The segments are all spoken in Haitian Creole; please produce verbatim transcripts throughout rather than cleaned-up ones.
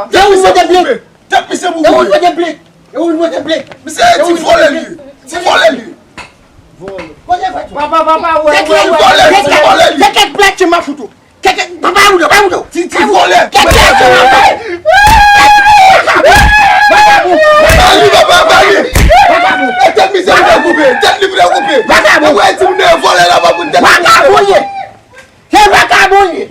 Tèt misye bouke. Tèt misye bouke. Misye ti vòlè li ye. Ti vòlè li ye. Papa, papa, wè, wè, wè. Ti vòlè, ti vòlè li ye. Kèkèt plèt, ti ma foutou. Kèkèt, papa, ou pa ou. Ti, ti vòlè. Kèkèt, ti ma foutou. Vagabon. Ba li, papa, ba li. Vagabon. Tèt misye vle koupe. Tèt li vle koupe. Vagabon. Ou wè ti moun vòlè la, pa pou tèt. Vagabon ye. Se vagabon ye.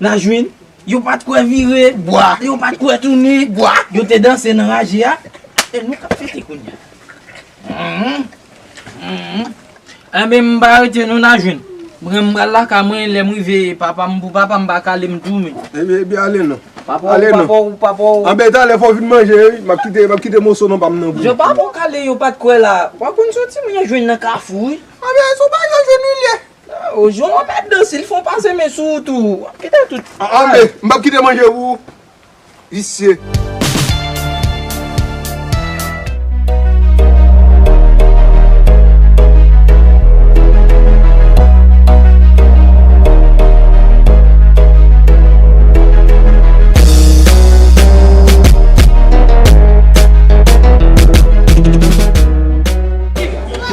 Najwin, yo pa t kwè vire, bwa, yo pa t kwè tounen, bwa, yo te danse nan raje a, e nou k ap fete kounye a. Mhm. Mhm. Enben, m pa rete non, Najwin. Mwen, m pral lakay mwen, lè m rive papa m, pou papa m pa kale m tou, men. Ebyen, ebyen, ale non. Papa w, ale non. Papa w, papa w. Anben, talè fò w vin manje, wi. M ap kite, m ap kite moso nan pa m nan pou. Jan papa w kale yo pa t kwè la. W ap konn soti mwen jwenn nan kafou, wi. Anben, se w pa jan jwenn li ye. O, jan w ap danse, l fè w pase men sou ou tou. W ap kite tout. A, anben, m p ap kite manje pou ou. Visye.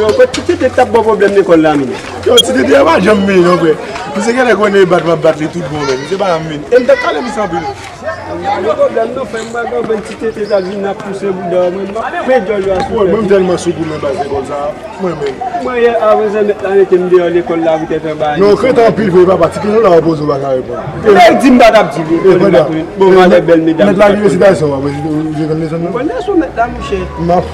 Yo, kot ti tete t ap ba w pwoblèm lekòl la, menm? Yo, ti tete a pa janm menm non, frè. Misye genlè konnen e bat m ap bat li tout bon, menm. Misye pa janm menm. E m t ap kale misye anpil. Gade pwoblèm nou fè m, mwen konprann ti tete sa vin ap pouse bouda mwen, m ap pran djòl yo asou tèt. Mwen, mwen tèlman sou goumen baz lekòl sa, mwen menm. Mwen yè avan zè mèt la mete m deyò lekòl la poutèt anba. Non, krent anpil vre papa, ti kesyon la w poze w pa ka reponn. Lè l di m pa t ap di li. Bon, valè bèl medam. Mèt la gen resitasyon, w ap rezite, ou jwe konn leson nan? Konn leson mèt la, monchè. M ap,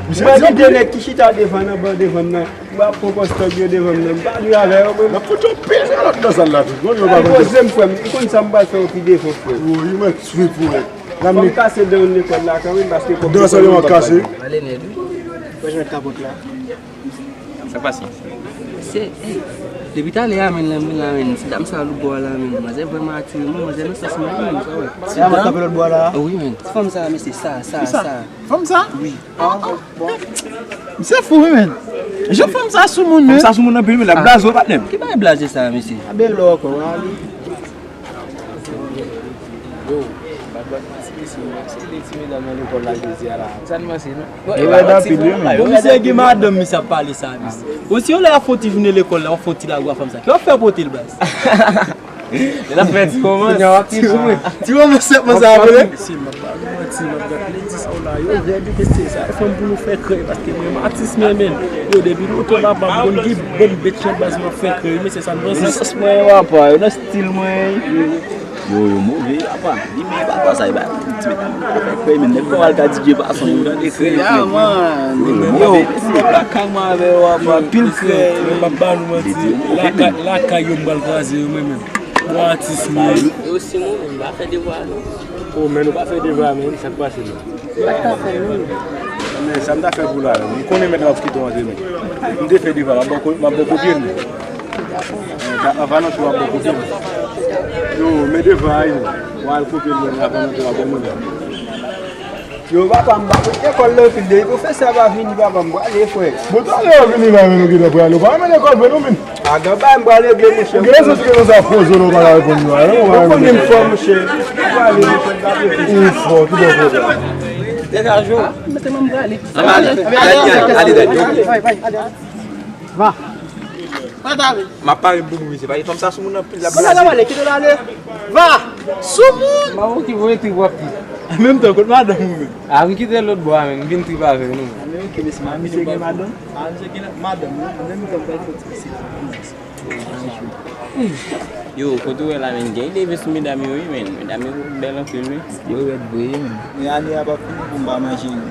misye di anpil. Mwen kite nèg ki chita devan nan ban devan m nan. M ap pran pòs tòg yo devan m nan, m pa jwe avè yo, mwen. N ap fout yon pil kalòt nan sal la tou. Bon, yo pa konn. Poze m, frè m, m konn sa m pral fè w pi devan, frè m. Wi, mwen swiv pou wè. Fò m kase dan yon lekòl la kanmenm, paske kòb dan sal yo ap kase. Ale nèt, wi. Fò jwenn kapòt la. Sa k pase? Se, ey, depi talè a, menm, lè m vin la, menm, ti dam sa lou bò a la, menm, manzè vrèman atire mwen, manzè nan sans mwen, menm, sa wè. Ti dam kanpe lòt bò a la? Wi, menm. Ti fanm sa, mesye, sa, sa, sa. Fanm sa? Wi. Ah, bon. Misye fou, wi, menm. Jan fanm sa sou moun, menm. Fanm sa sou moun anpil, menm. L ap blaze w, patnè m. Ki bagay blaze sa, mesye? A bèl lò ankò, wi. Yo, m pa t wè ti mesye, men, èske de ti medam nan lekòl la jodi a la? Sa n panse, non? Yo rèd anpil, wi, menm. Bon, misye gen madanm, misye ap pale sa, mesye. Bon, si yon lè y ap fè yon ti jounen lekòl la, w ap fè yon ti lagou a fanm sa. Ki w ap fè pote l, baz? Lè n ap fè ti romans. Ti romans, ti romans sèlman sa ap vre. Mesye, m ap ba nou manti, m ap gad ledi sa w la. Yo rèd, mesye, sa e fanm pou nou fè krèy, paske mwen, m atis mwen menm. Yo, depi nou otoba pa m, m konn gen bon bèt chan baz m ap fè krèy, mesye, sa n panse. Nan sans mwen, yo apa, yo nan stil mwen. Yo, yo move, apa. Li menm, apa, sa e ba ti met fè krèy, men nèg kòman al ka di Dye pa son, yo tande krèy, yo krèy. Yo, yo move, mesye. Lakay mwen avè yo, apa, pil krèy. M ap ba nou manti, lakay, lakay yo m pral kraze yo, mwen menm. Bon atis mwen. E osi mwen menm, m pa fè devwa non. O, men nou pa fè devwa, men sa k pase la? M pa t ka fè l non. Men sa m ta fè pou la, m konnen mèt la ap kite w antre men. M te fè devwa, m ap ba w ko-, m ap ba w kopye l. Anvan nan tou, m ap ba w kopye l. Yo, men devwa a, yo. W al kopye l, men avan nan tou, w ap ba w mwen. Yo, papa, m pa konn lekòl la anpil, depi pwofesè a pa vini, papa, m prale, frè. Bon, talè yo vini la, men nou gentan prale. Ou pa renmen lekòl vre, non, men. A, gen bagay m prale regle, monchè. Ou gen rezon, ti rezon sa poze w, ou pa ka reponn yo, a, non? Ou pa renmen lekòl. Ou konnen m fò, monchè. M prale, monchè, m pa prale. Ou fò, ki bò fò sa? Degaje w. Mete men m prale. Ann ale. Ale, ale, ale, ale. Va. Pa t ale. M ap pare pou nou, mesye. Pa gen fanm sa sou moun anpil, l ap blaze. Kite l ale. Va. Sou moun. M pa wè ki voye trip w ap di. An menm tan, kot madanm ou menm? A, m kite l lòt bò a, menm. M vin trip avè nou. A, men oke, mesye, misye gen madanm? A, misye gen madanm, wi. An menm tan, m pral fè ti pise la. Yo, kote w wè la, menm? Gen leve sou medam yo, wi, menm. Medam yo bèl anpil, wi. Yo rèd vre, menm. Men ane a p ap fini pou m pa manje, non.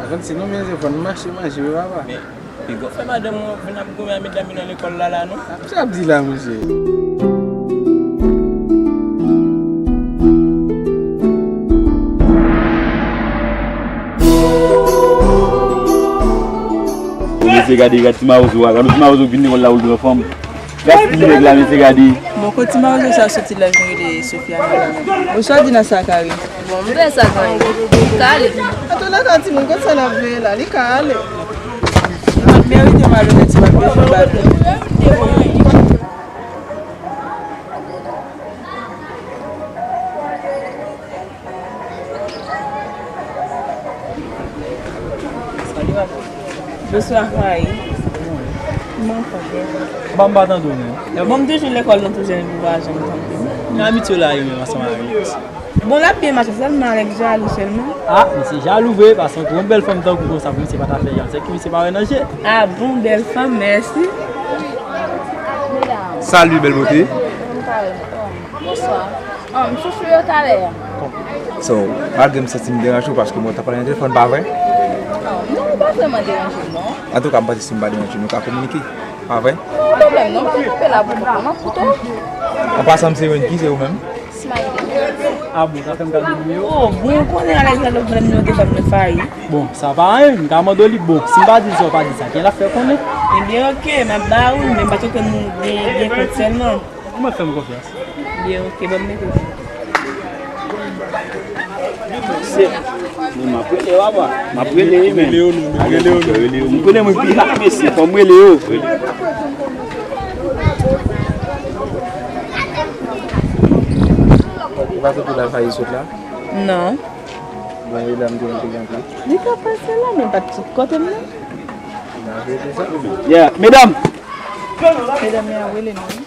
Avan se non, men se fò n mache manje, wi, papa. Men, Nèg yo fè madanm ou vin ap goumen ak medam yo nan lekòl la, la, non? Sa ap di la, mesye? Mesye, gade, gade ti mawozo a, gade ti mawozo ki vin lekòl la, ou l pran fanm. Gad ti nèg la, mesye, gade. Bon, kote ti mawozo sa soti la, vin rele Sofiane la menm? Bonswa, Dina, sa ka ye? Bon, m fè sa, grann. Ka ale. Atò, la ka timoun, kote sa l ap veye la? Li ka ale. Li pa t merite malonèt, li pa t merite bal. Bonswa, Fayi. Kòman w ye? Bon, m pa tande w, non. Bon, m toujou lekòl, nou toujou, nou pa janm tande. Nou abitye la, yo menm, ansanm avèk. Bon, l ap byen mache, sèlman avèk jalou sèlman. Ah, misye jalou vre, paske yon bèl fanm tankou konsa, pou misye pa ta fè jan, se ke misye pa wè nan je. Ah bon, bèl fanm, mèsi. Salut, belle beauté. Bonswa. Ah, m sou sou yo talè a. So, malgre m santi m deranje w paske mwen t ap pale nan telefòn, pa vre? Ah, non, ou pa vrèman deranje m, non. Antouka, m panse si m pa deranje w, nou ka kominike, pa vre? Non, pwoblèm non, m pa kanpe la pou kòkò, m ap koute w. An pasan, m se Wendy, se ou menm? Smiley. Ah bon, sa fè m gade nimewo. Oh, bon, ou konnen Alex la lòt vre nimewo telefòn mwen Fayi. Bon, sa pa anyen, m ka mande w li. Bon, si m pa di l sa, ou pa di sa, ki l ap fè konnen? Ebyen, oke, m ap ba ou l, men m pa t konn gen, gen kont sèlman. Ou mèt fè m konfyans. Byen, oke, ban m mete w. Se, men m ap rele w, apa. M ap rele, wi, men. Rele yo, non, rele yo, non. Rele yo. M konnen mwen pi la, mesye, fò m rele yo. Ou pa soti la, Fayi sot la? Non. Bon, e la, m te, m te gen pou. Li ka pase la, men pa t sot kote m nan. Nan verite sa. Yeah, medam! Medam yo ap rele nou.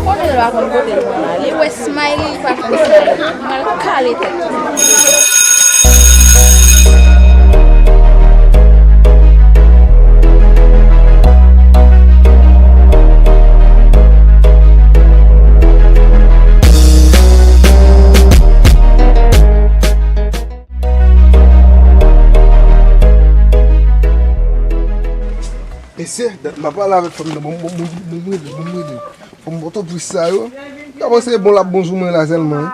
Konnen l pa konn kote l pran la. Li wè Smiley, li pa konn Smiley. Mal kale tèt. Mesye, dat m pa pale avèk fanm nan, bon, bon, bon, bon, mwen rele, bon, mwen rele. Fanm Pòtoprens sa yo. M ta panse bon l ap bon sou mwen la sèlman.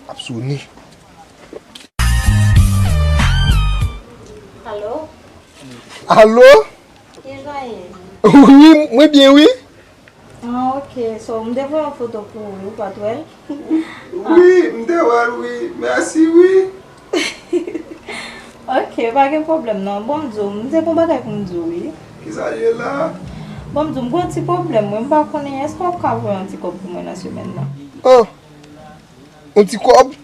Ap sone. Alo? Alo? Kijan ye? Wi, mwen byen, wi. Ah, ok. So, m te voye yon foto pou ou, wi, ou pa t wè l? Wi, m te wè l, wi. Mèsi, wi. Ok, pa gen pwoblèm, non. Bon, m di w, m te gon bagay pou m di w, wi. Kisa l ye la? Bon, m di w, m gon ti pwoblèm, wi. M pa konnen, èske w ap ka voye yon ti kòb pou mwen nan semèn nan? Ah, yon ti kòb?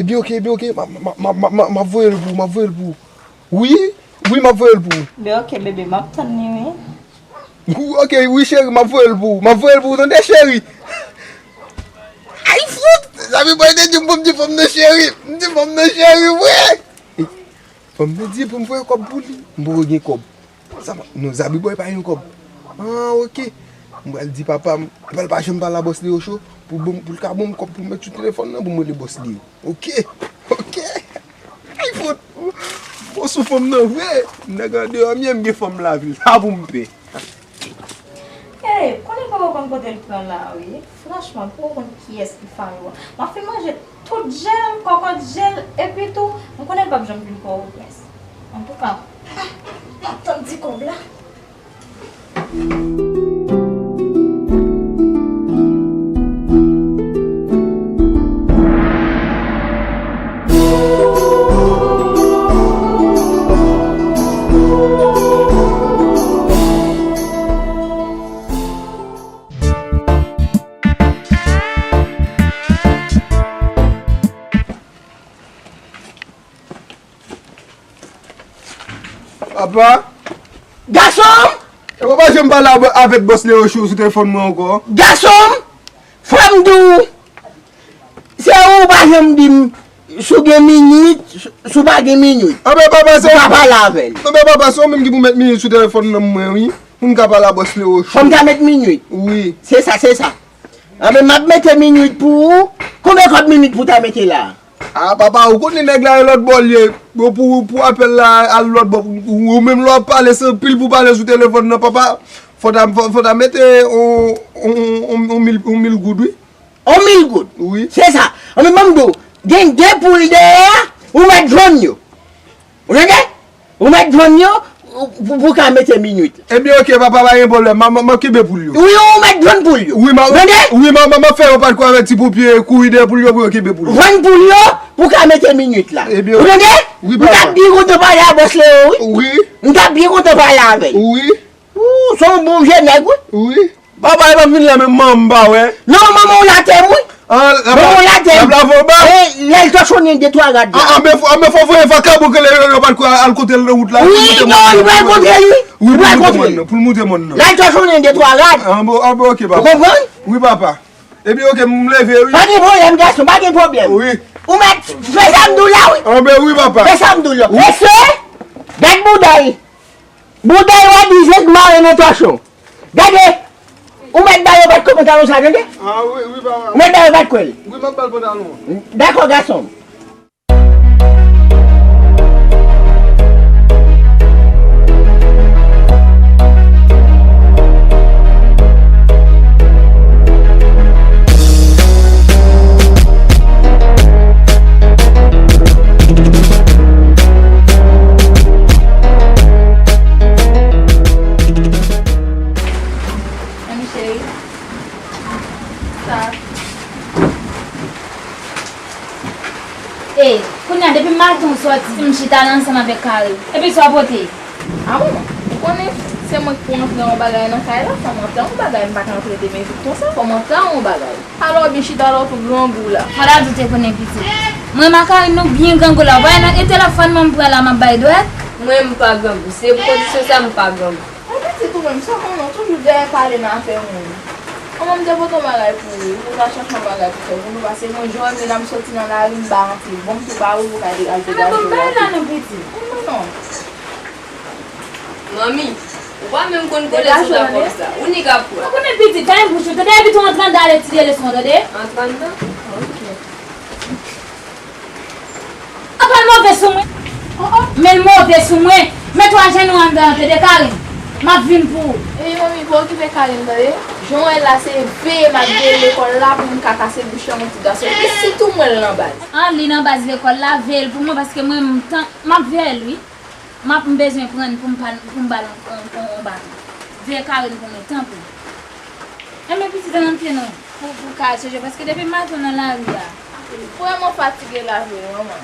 Ebyen, ok, ebyen, ok. M a, m a, m a, m a, m a, m ap voye l pou ou, m ap voye l pou ou. Wi, wi, m ap voye l pou ou. Ben, ok, bebe, m ap tann li, wi. Ou, ok, wi, cheri, m ap voye l pou ou. M ap voye l pou ou, tande, cheri. Ay, fout! Zabi bòy te di m pou m di fanm nan cheri. M di fanm nan cheri, vre! Fanm nan di pou m voye kòb pou li. M poko gen kòb. Sa pa, non, Zabi bòy pa gen kòb. Ah, ok. M pral di papa m. Epa l pa janm pale a bòs li yo cho. Pou bon, pou l ka ban m kòb pou m met sou telefòn nan, pou m rele bòs li yo. Ok. Ok. Ay, fout. Bon, sou fanm nan, vre. Nèg andeyò m ye, m gen fanm lavil. Sa pou m pè. Ey, konnen kòkò konn kote l pran la, wi. Franchman, m poko konn kiyès ki Fayo a. M ap fin manje tout jèl, kòkòt jèl, epi tou, m konnen l p ap janm vin Pòtoprens. Antouka, m ap tann ti kòb la. Papa? Gason m! E papa, janm pale avè-, avèk bòs Leo Show sou telefòn mwen ankò. Gason m! Fò m di w, se ou pa janm di m si w gen minit, si w pa gen minit. Anben papa, se ou pa pale avè l. Anben papa, se ou menm ki pou met minit sou telefòn nan mwen, wi. Pou m ka pale a bòs Leo Show. Fò m ta met minit? Wi. Se sa, se sa. Anben, m ap mete minit pou ou. Konbyen kòb minit pou w ta mete la? A, papa, ou konnen nèg la e lòt bò l ye. Bon, pou, pou apèl la al lòt bò, ou, ou menm lè w ap pale, se anpil pou pale sou telefòn nan, papa. Fò ta, fò, fò ta mete on, on, on, on mil, on mil goud, wi. On mil goud? Wi. Se sa. Anben, ban m di w, gen de poul dèyè a, ou mèt jwenn yo. Ou tande? Ou mèt jwenn yo, ou, pou, pou w ka mete minit. Ebyen, oke, papa, pa gen pwoblèm. M, m, m ap kenbe poul yo. Wi, ou mèt jwenn poul yo. Wi, m a, wi, m a, m a, m ap fè yon pa t kwa avèk ti ponpye kouri dèyè poul yo pou yo kenbe poul yo. Jwenn poul yo, pou w ka mete minit la. Ebyen, ou tande? Wi, papa. M t ap byen kontan pale a bòs Leo, wi. Wi. M t ap byen kontan pale avè l. Wi. Ou, se yon bon vye nèg, wi. Wi. Papa, e pa m vin la menm, manman m pa wè. Non, manman w la tè m, wi. Manman w la tè m. L ap lave w ba. E, lè l tòchonnen de twa rad la. Anben, anben fò voye vakabon ke lè yo pa t al kote l nan wout la. Wi, non, li pral kote l, wi. Wi, pou l moute mòn nan. Pou l moute mòn nan. Lè l tòchonnen de twa rad. Anben, anben, oke, papa. Ou konprann? Wi, papa. Ebyen, oke, m leve, wi. Pa gen pwoblèm, gason, pa gen pwoblèm. Wi. Ou mèt fè sa m di w la, wi. Anben, wi, papa. Fè sa m di w la. Mesye, gad bouda l. Bouda l w ap di jwenn mare nan tòchon. Gade! Ou mèt ba yo bat kò pantalon sa, tande? A, wi, wi, papa. Ou mèt ba yo bat kò l. Wi, m ap ba l pantalon an. Dakò, gason m. Ann cheri. Sa. E, kounye a, depi maten w sòti, m chita la ansanm avèk Karin. Epi sa w pote? A, manman, ou konnen se mwen ki pou antre yon bagay nan kay la, fò m antre yon bagay, m pa ka antre de men vid konsa, fò m antre yon bagay. Alò, byen chita la, ou tou grangou la. Fò w ta di w te konnen pitit. Mwen, m ak Karin, nou byen grangou la. Ou pa wè nan e telefòn mwen m pran la, m ap bay dwèt? Mwen, m pa grangou. Se pou kondisyon sa, m pa grangou. Mwen pitit ou menm, sa w konnen, w toujou dèyè pale nan afè moun. Manman m te pote yon bagay pou ou, ou ta chèche yon bagay pou fè pou nou, paske mwen, jan w wè m ye la, m soti nan lari, m ba anpil. Bon, m tou ba ou, ou ka degaje w la. Anben, bay la non, pitit. Non, non. Manmi, ou pa menm konn kote sou la kòb sa. Ou nik ap pran. Ou konnen pitit, pa gen bouch ou, tande, epi tou antre anndan ale etidye leson, tande? Antre anndan? Ok. Apa l move sou mwen? Oh, oh. Men l move sou mwen. Met twa jenou anndan an, tande, Karin. M ap vin pou ou. Epi manmi, pa okipe Karin, tande. Jan w wè l la, se veye m ap veye lekòl la pou m ka kase bouch yon ti gason. Epi sitou mwen l nan baz. An, li nan baz lekòl la, veye l pou mwen, paske mwen, m tan, m ap veye l, wi. M ap, m bezwen pran l pou m pa, pou m ba l yon, yon, yon, yon baton. Veye Karin pou mwen, tanpri. Enben pitit, ann antre non, pou, pou ka al chèche, paske depi maten w nan lari a. Vrèman fatige la vre, manman.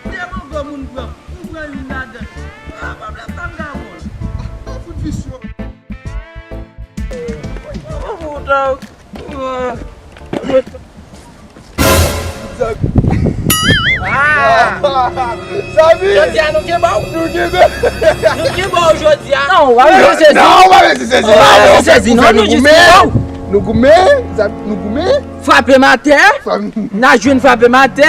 Telman gwo moun pran, ou pran youn ladan. Ah, pwoblèm sa m ka pran. Ah, fout visyon. Mwen pou w ta. Ah! Zabi! Jodi a nou kenbe w. Nou kenbe. Nou kenbe w jodi a. Non, w pa bezwen sezi. Non, w pa bezwen sezi. W pa bezwen sezi. Non, nou jis kenbe w. Nou goumen, Zabi, nou goumen. Frape m atè. N a jwenn frape m atè.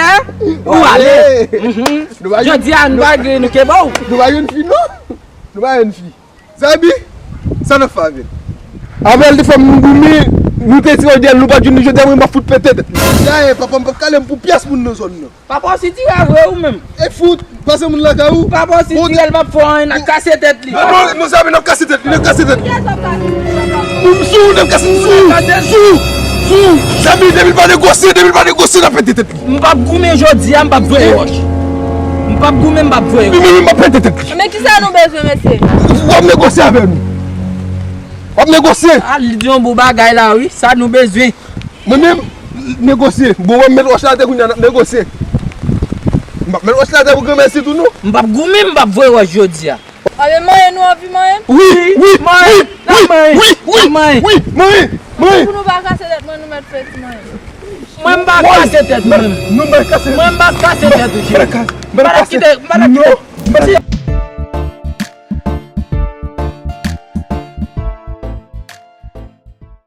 Ou ale. Mhm. Jodi a nou pa gen, nou kenbe w. Nou pa jwenn fi non. Nou pa jwenn fi. Zabi, sa n ap fè avè l? Avè l te fè m goumen, nou te tire dèyè l, nou pa t jwenn li, jodi a mwen m ap fout pete tèt li. Dayè, papa m p ap kale m pou pyès moun nan zòn nan. Papa w si tire vre ou menm. E fout, pase moun lakay ou. Papa w si tire l p ap fè w anyen, n a kase tèt li. Non, non, non, Zabi, n ap kase tèt li, n ap kase tèt li. Pou m sou, n ap kase m sou, sou, sou. Zabi, depi l pa negosye, depi l pa negosye, n ap pete tèt li. M p ap goumen jodi a, m p ap voye wòch. M p ap goumen, m p ap voye wòch. Li menm, m ap pete tèt li. Men kisa nou bezwen, mesye? W ap negosye avè nou. W ap negosye. A, li di yon bon bagay la, wi. Sa nou bezwen. Mwen menm, negosye. Bon, w ap met wòch la atè kounye a, n ap negosye. M p ap met wòch la atè pou granmèsi tou, non. M p ap goumen, m p ap voye wòch jodi a. Abe, manyen, nou anvi manyen? Wi, wi, wi, wi, wi, wi, wi, wi, manyen, manyen. Pou nou pa kase tèt mwen, nou mèt fè ti manyen. Mwen m pa kase tèt mwen. Nou pa kase. Mwen m pa kase tèt ou, cheri. Mwen pa kase. Mwen pa kite, mwen pa kite.